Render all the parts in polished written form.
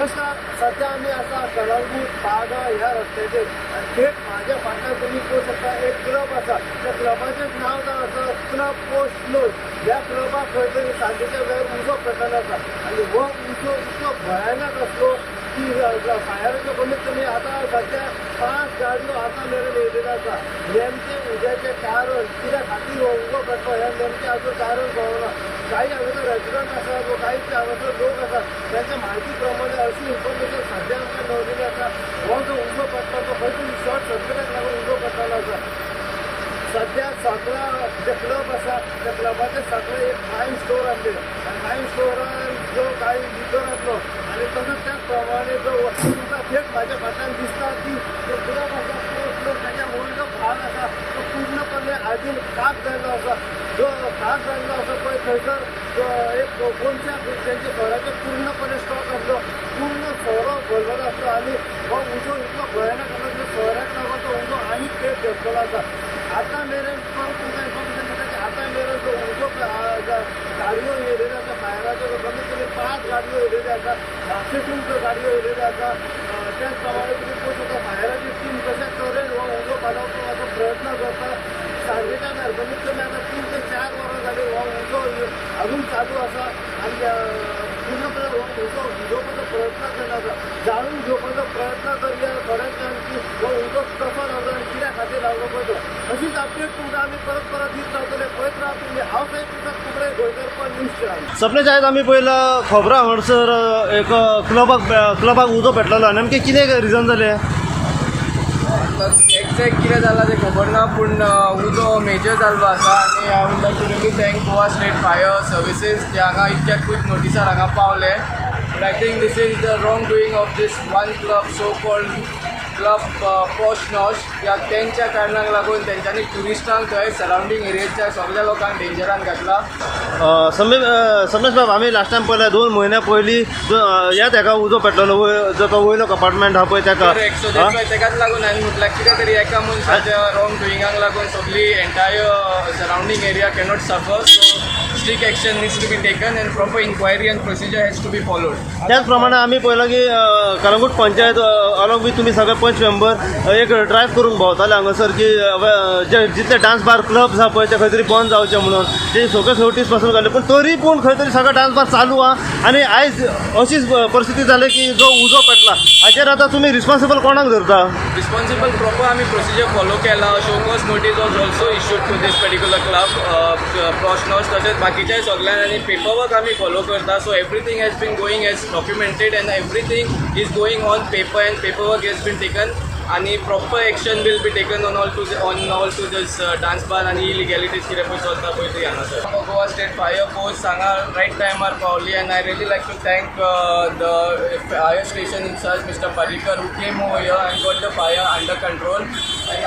नमस्कार. सध्या आमी आसा कलंगूट बागा ह्या रस्त्याचेर आनी थेट म्हाज्या फाटल्यान तुमी पळोवंक शकता, एक क्लब आसा. त्या क्लबाचें नांव जावन आसा क्लब पॉश नोश. ह्या क्लबाक खंय तरी सांजेच्या वेळार उजो पेटलेलो आसा आनी हो उजो इतलो भयानक आसलो की फायराच्यो कमीत कमी आतां सध्या पांच गाडयो आतां मेरेन येयलेल्यो आसा. नेमकें उज्याचें कारण, कित्या खातीर हो उजो पेटलो हें नेमकें अजून कारण कळना. काही हांगासर रेजिडंट आसात व काही हांगासर लोक आसात, त्यांच्या म्हायती प्रमाणे अशी इन्फॉर्मेशन सध्या आमकां मेळिल्ली आसा, हो जो उजो पेटला तो खंय तरी शॉर्ट सर्किटाक लागून उजो पेटलेलो आसा. सध्या सगळ्या जे क्लब आसा त्या क्लबाचे सगळे एक वायन स्टोर आसले आनी वायन स्टोरान जो कांय लिकर आसलो आनी तसोच त्याच प्रमाणे जो तुमकां थेट म्हाज्या फाटल्यान दिसता की जो क्लब आसा तो क्लब, ताच्या वयलो भाग आसा तो पूर्णपणे आजून खाक जाल्लो आसा. जो खाक जाल्लो आसा पळय, थंयसर जो एक कोनशाक तेंच्या सोऱ्याचो पूर्णपणे स्टॉक आसलो, पूर्ण सोरो भरलेलो आसलो आनी हो उजो इतलो भयानक आसलो की सोऱ्याक लागून तो उजो आनी पेट घेतलेलो आसा. आतां मेरेन परत तुमकां इन्फॉर्मेशन दिता की आतां मेरेन जो उजो, गाडयो येयलेल्यो आसा फायराच्यो, कमीत कमी पांच गाडयो येयलेल्यो आसा. म्हापशेसून त्यो गाडयो येयलेल्यो आसा. त्याच प्रमाणे तुमी पळोवंक शकता, फायराची टीम कशा तरेन हो उजो पालोवपाचो प्रयत्न करता. सांजेच्या वेळार कमीत कमी आतां 3 ते 4 वरां जाली, हो उजो अजून चालू आसा आनी पूर्णपणे हो उजो विझोवपाचो प्रयत्न केला आसा. जाणून घेवपाचो प्रयत्न करया थोड्याच की हो उजो कसो लागलो आनी कित्या खातीर लागलो पळय तो. अशीच अपडेट तुमकां आमी परत परत दीत रावतले. पळयत राहा तुमी. हांव साहेब तुमकां कुबडे गोंयकर पण न्यूज. सपनेश, आयज आमी पयला खबरां म्हणसर एक क्लबाक क्लबाक उजो पेटलेलो. नेमकें कितें रिजन जालें? एक्झॅक्ट कितें जालां तें खबर ना, पूण उजो मेजर जाल्लो आसा आनी I would like to really thank Goa State Fire Services जे हांगा इतक्या क्वीक नोटिसार हांगा पावले. But I think this is the wrong doing of this one club, so called Club Posh Nosh. ह्या तेंच्या कारणाक लागून तेंच्यांनी ट्युरिस्टांक, थंय सरावंडींग एरियेच्या सगल्या लोकांक डेंजरान घातला. समेश बाब, आमी लास्ट टायम पळयला, 2 म्हयन्या पयलीं ह्याच हेका उजो पेटलेलो, जो तो वयलो कंपार्टमेंट आहा पळय तेका. करेक्ट. सो that's why तेकाच लागून हांवें म्हटल्यार कितें तरी एका मनशाच्या रॉंग डुईंगाक लागून सगळी entire surrounding area cannot suffer. So strict action needs to be taken and proper inquiry and procedure has to be followed. त्याच प्रमाणे आमी पळयलां की कलंगूट पंचायत अलॉंग विथ तुमी सगळे पंच मेंबर एक ड्रायव्ह करूंक भोंवताले हांगासर की जे जितले डान्स बार क्लब्स आहा पळय, ते खंय तरी बंद जावचे म्हणून. ते शोकॉज नोटीस पासून घातली, पूण तरी पूण खंय तरी सगळे डान्स बार चालू आहा आनी आयज अशीच परिस्थिती जाली की जो उजो पेटला. हाचेर आतां तुमी रिस्पॉन्सिबल कोणाक धरता? रिस्पॉन्सिबल, प्रॉपर आमी प्रोसिजर फॉलो केला. Show cause notice was also issued to this particular club Posh Nosh, तशेंच बाकीच्याय सगळ्यांक आनी पेपर वर्क आमी फॉलो करता. So everything has been going as documented and everything is going on paper and paper work has been taken आनी proper action will be taken on all to this dance bar आनी इलिगॅलिटीज कितें पळय चलता पळय ती हांगासर. Goa state fire force हांगा right टायमार पावली and I really like to thank the fire station in-charge, Mr. Parrikar, who came over here and got the fire under control.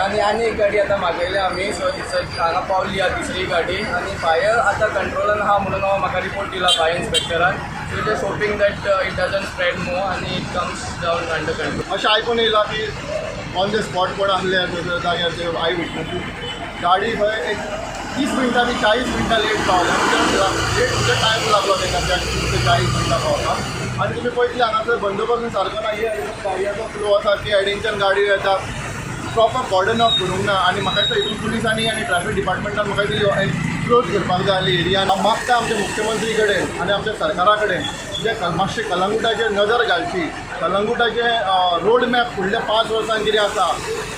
आनी आनी एक गाडी आतां मागयल्या आमी. सो हांगा पावली आहा तिसरी गाडी आनी फायर आतां कंट्रोलान आहा म्हणून हांव म्हाका रिपोर्ट दिला fire इन्स्पेक्टरान. So just hoping that it doesn't spread more आनी it comes down under control. अशें आयकून येयलां की ऑन the spot कोण आहले जाग्यार, ते I witness, गाडी खंय एक 30 मिनटां बी 40 मिनटां लेट पावल्या. म्हणजे लेट म्हणजे टायम लागलो तांकां त्या 30 ते 40 मिनटां पावपाक. आनी तुमी पळयतली, हांगासर बंदोबस्त सारको ना. ही गाडयांचो फ्लो आसा ती सायडीनच्यान गाडी येता, प्रॉपर कॉर्डन ऑफ करूंक ना. आनी म्हाका दिसता हितून पुलिसांनी आनी ट्रॅफिक डिपार्टमेंटान म्हाका दिसता क्लोज करपाक जाय आसली एरिया. हांव मागता आमच्या मुख्यमंत्री कडेन आनी आमच्या सरकारा कडेन, जे मातशें कलंगुटाचेर नजर घालची. कलंगुटाचे रोड मॅप फुडल्या 5 वर्सां कितें आसा,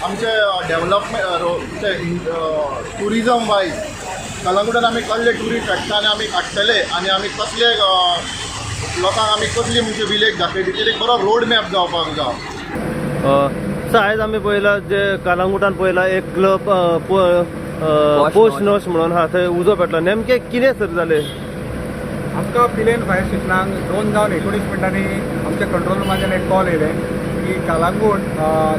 आमचे डेवलपमेंट, ट्युरिजम वायज कलंगुटान आमी कसले ट्युरिस्ट हाडटा आनी आमी काडटले आनी आमी कसले लोकांक आमी कसली म्हणजे विलेज दाखयली, तेजेर एक बरो रोड मॅप जावपाक जाय. सर, आयज आमी पळयला जे कलंगुटान पळयला एक क्लब पॉश नोश म्हणून आहा, थंय उजो पेटलो. नेमकें कितें सर जालें? आमकां पिलेन फायर स्टेशनाक 2 जावन 19 मिनटांनी आमच्या कंट्रोल रुमाच्यान एक कॉल येयलें की कालांगूट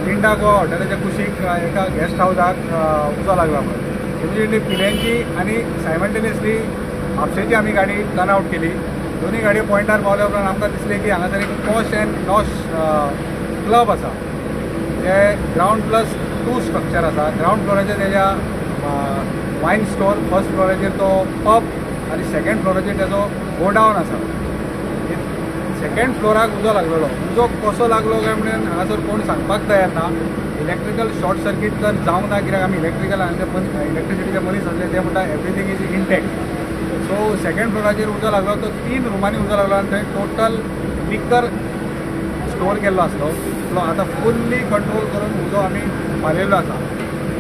लिंडा गोवा हॉटेलाच्या कुशीक एका गेस्ट हावजाक उजो लागला म्हणून. इमिजिएटली पिलेनची आनी सायमल्टेनियसली म्हापशेची आमी गाडी टर्न आवट केली. दोनूय गाडयो पॉयंटार पावल्या उपरांत आमकां दिसलें की हांगासर एक पॉश अँड नॉश क्लब आसा, जे ग्रावंड प्लस 2 स्ट्रक्चर आसा. ग्रावंड फ्लोराचेर तेज्या वायन स्टोर, फर्स्ट फ्लोराचेर तो पब आनी सेकंड फ्लोराचेर तेजो गोडावन आसा. सेकंड फ्लोराक उजो लागलेलो. उजो कसो लागलो काय म्हणून हांगासर कोण सांगपाक तयार ना. इलेक्ट्रिकल शॉर्ट सर्कीट तर जावंक ना, कित्याक आमी इलेक्ट्रिकल इलेक्ट्रिसिटीचे मनीस आसले, ते म्हणटा everything is intact. So second फ्लोराचेर उजो लागलो, तो 3 रुमांनी उजो लागलो आनी थंय टोटल लिकर स्टोर केल्लो आसलो. तो आतां फुल्ली कंट्रोल करून उजो आमी पालयल्लो आसा.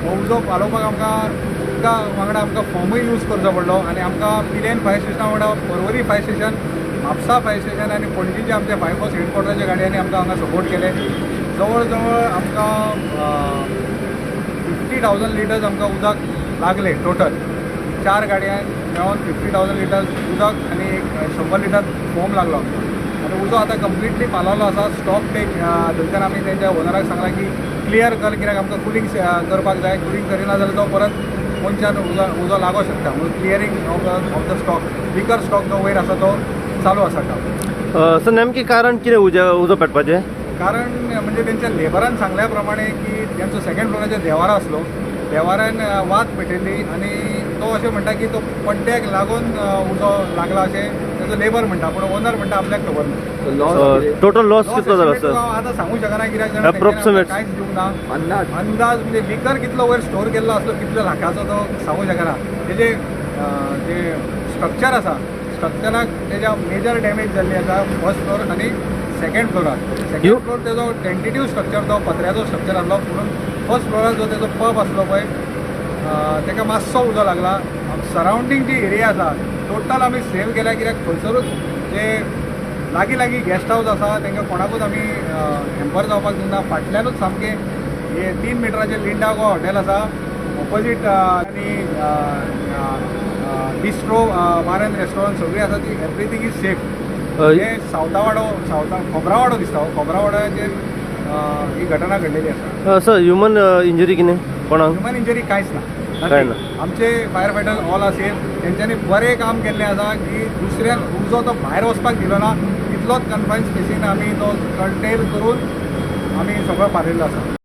हो उजो पालोवपाक आमकां उदका वांगडा आमकां फोमूय यूज करचो पडलो आनी आमकां पिलेन फायर स्टेशना वांगडा Porvorim fire station, Mapusa fire station आनी पणजीचे आमचे फायर फोर्स हेडक्वॉर्टराच्या गाडयांनी आमकां हांगा सपोर्ट केले. जवळ जवळ आमकां 50,000 लिटर्स आमकां उदक लागले. टोटल 4 गाडयांक मेळोन 50,000 लिटर्स उदक आनी 100 लिटर फोम लागलो आमकां. आनी उजो आतां कंप्लिटली पालवलो आसा. स्टॉक टेक थंयच्यान आमी तेंच्या ओनराक सांगलां की क्लियर कर, कित्याक आमकां कुलींग करपाक जाय. कुलींग करिना जाल्यार तो परत मनशान उजो लागोंक शकता. म्हणून clearing of the stock, liquor stock जो वयर आसा तो चालू आसा काम. सर नेमकें कारण कितें उजो पेटपाचें? कारण म्हणजे तेंच्या लेबरान सांगल्या प्रमाणे की तेंचो सेकंड फ्लोराचेर देवारो आसलो, देवाऱ्यान वात पेटयली आनी तो अशें म्हणटा की तो पड्ड्याक लागून उजो लागला अशें तेजो लेबर म्हणटा, पूण ओनर म्हणटा आपल्याक खबर ना. टोटल लॉस कितलो जालो सर? आतां सांगू शकना कित्याक अप्रोक्सिमेट कांयच दिवंक ना. अंदाज म्हणजे लिकर कितलो वयर स्टोर केल्लो आसलो, कितलो लाखाचो तो सांगू शकना. तेजे जे स्ट्रक्चर आसा, स्ट्रक्चराक तेज्या मेजर डॅमेज जाल्ली आसा फर्स्ट फ्लोर आनी सेकंड फ्लोरार. सेकंड फ्लोर तेजो टेंटेटीव स्ट्रक्चर, तो पत्र्याचो स्ट्रक्चर आसलो, म्हणून फर्स्ट फ्लोरार जो तेजो पब आसलो पळय तेका मातसो उजो लागला. सरावंडींग जी एरिया आसा टोटल आमी सेव केल्या, कित्याक खंयसरूच जे लागीं लागीं गेस्ट हावज आसा तांकां कोणाकूच आमी हॅम्पर जावपाक दिवना. फाटल्यानूच सामकें हे 3 मिटराचें लिंडा गोवा हॉटेल आसा, ऑपोजीट आनी बिस्ट्रो बार एंड रेस्टॉरंट सगळीं आसा, ती एवरीथींग is safe. हे सावतावाडो, खोबरावाडो दिसता, खोबरावाड्याचेर ही घटना घडलेली आसा. सर ह्युमन इंजरी कितें कोणाक? ह्युमन इंजरी कांयच ना. कांय ना. आमचे fire fighter all are safe. तेंच्यांनी बरें काम केल्लें आसा की दुसऱ्यान उजो तो भायर वचपाक दिलो ना, तितलोच कन्फायन स्पेसीन आमी तो कंटेल करून आमी सगळो पालयल्लो आसा.